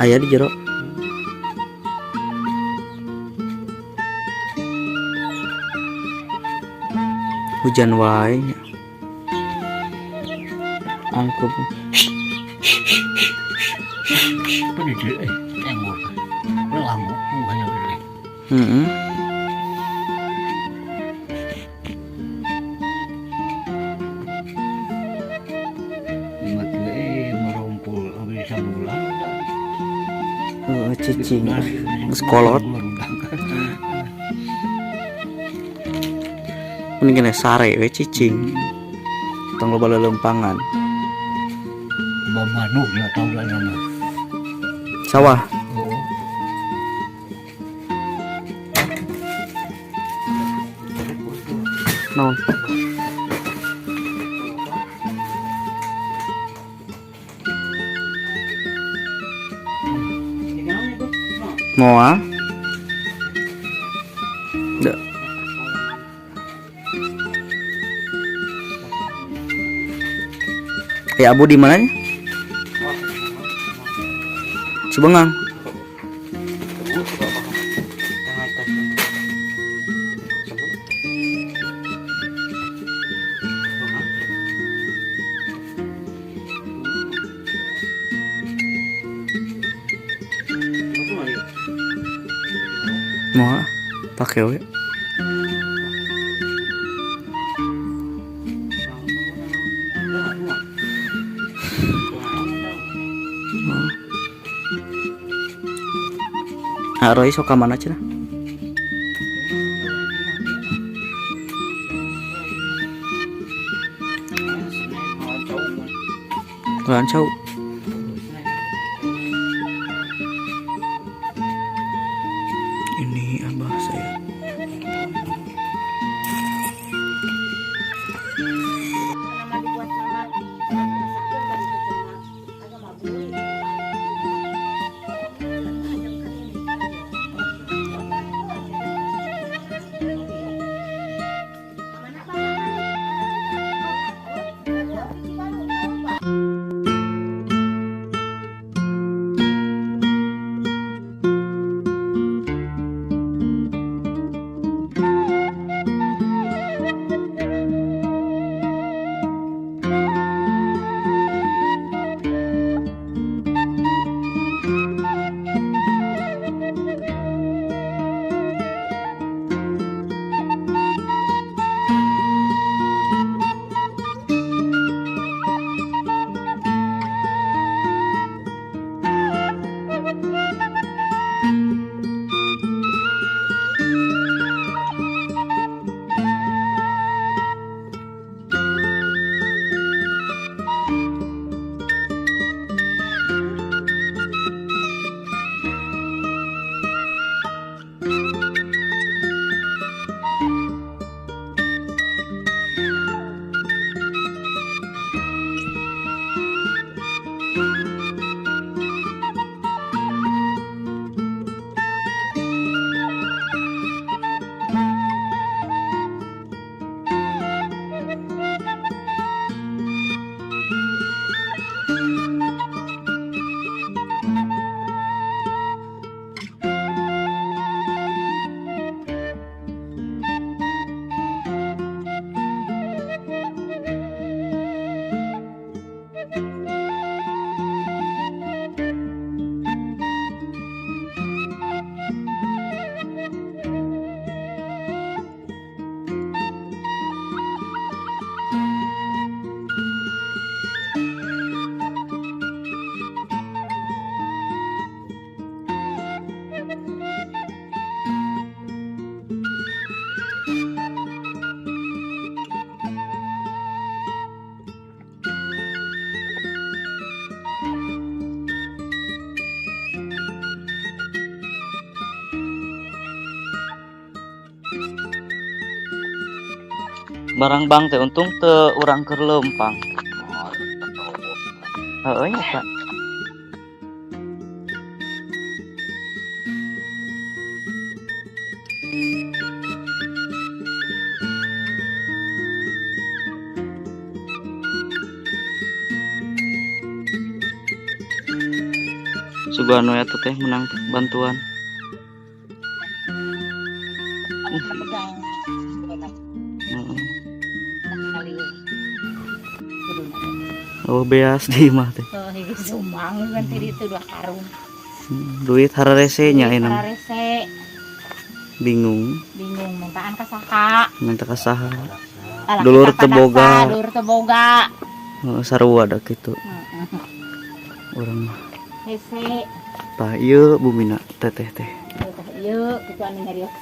Aya di jero. Hujan wae nya. Angkup. Heeh. Cicing geus kolot. Mending kena sare we cicing. Tong loba lelempangan. Manuk ya tau lah nama. Sawah. Oh. Naon? Moa. Da. Ya Abu di mana? Cibengang. Moa pakai we. Ah, Roy sok ka mana cenah? Lan cau. Ini abah saya. Barang bang teh untung teu urang keur leumpang. Heeh nya, Pak. Sugan we atuh teh menang bantuan. Heeh. Oh, beas di imah teh. Oh, sumbang kan tadi itu 2 karung. Duit hararese nya enak. Hararese. Bingung. Bingung mintaan ka saha. Minta ka saha. Alah, Dulur kita teu boga. padaksa, dulur teu boga. Heeh, sarua da kitu. Heeh. Urang mah. Hese. Tah ieu bumina teteh teh. Tah ieu kitu anu nyarios.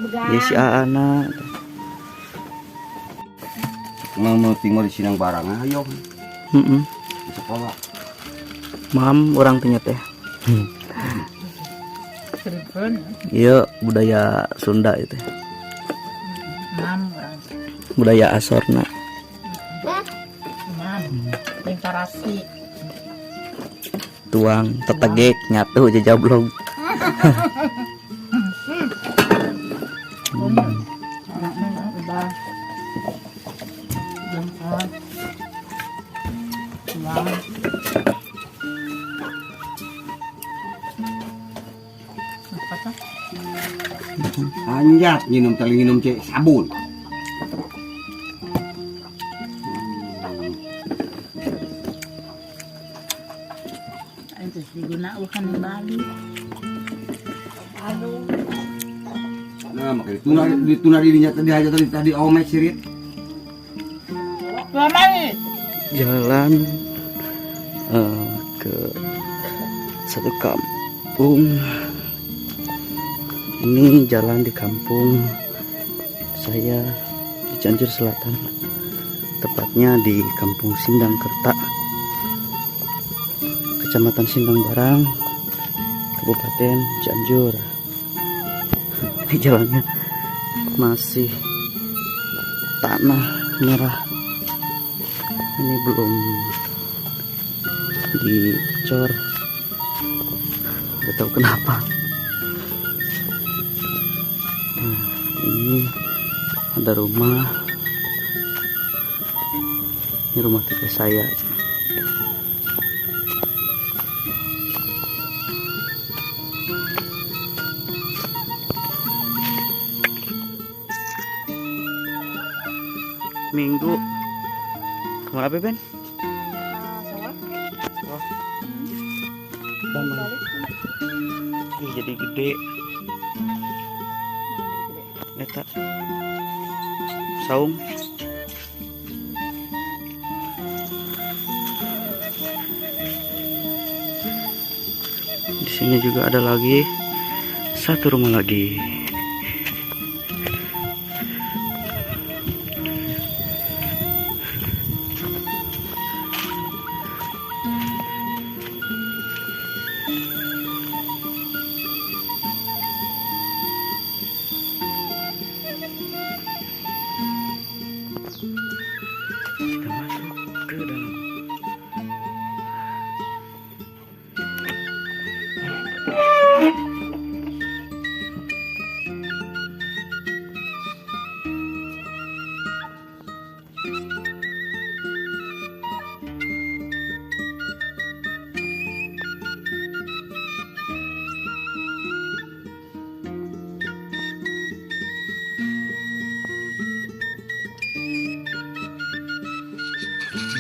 Begang. Ieu si Aana. Mau tinggal di sinang barang ayo. Heeh. Di sekolah. Mam urang teh nya teh. Ieu budaya Sunda itu. Mam urang. Budaya asorna. Mam. Jeung tarasi. Tuang tetegek nyatu jajablog. Udah. Jengkol. Tuang. Apa tuh? Anjat nginum tali nginum cek sabun. Itu diguna kan di Bali. Aduh. Nah, makanya tuna di tuna dirinya tadi aja tadi tadi omek sirit. Dua mari. Jalan ke satu kampung. Ini jalan di kampung saya di Cianjur Selatan, tepatnya di Kampung Sindangkerta, Kecamatan Sindang Barang, Kabupaten Cianjur. Ini jalannya masih tanah merah, ini belum dicor, nggak tahu kenapa. Nah, ini ada rumah, ini rumah teteh saya. Minggu kemana apa, Ben? Oh. Sama. Ih, jadi gede. Eta saung. Di sini juga ada lagi satu rumah lagi. Kita masuk ke dalam.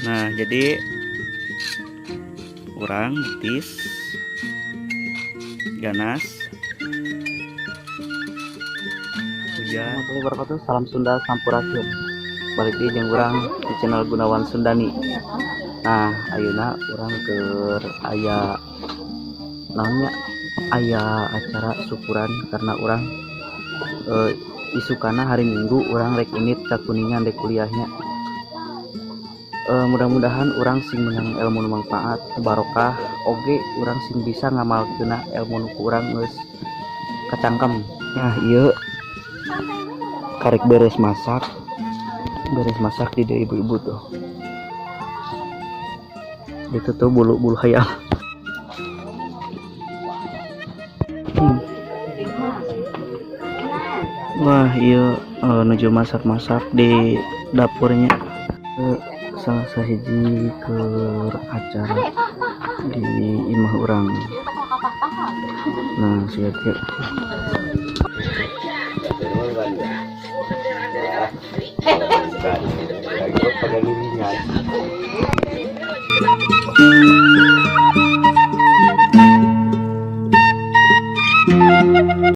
Nah, jadi urang betis ganas hujan. Assalamualaikum warahmatullahi. Salam Sunda sampurasun. Balik deui jeung urang di channel Gunawan Sundani. Nah, ayeuna urang keur aya naonnya, aya acara syukuran karena urang isukana hari Minggu urang rek init ka Kuningan rek kuliahnya. Mudah-mudahan urang sing menang ilmu nu manfaat barokah oge urang sing bisa ngamalkeun ilmu nu ku urang geus kacangkem. Nah, ieu karek beres masak. Beres masak di dieu ibu-ibu tuh. Itu tuh bulu-bulu hayam. Wah, iya, nuju masak-masak di dapurnya. Salah sahiji ke acara di imah urang. Nah, siap ya.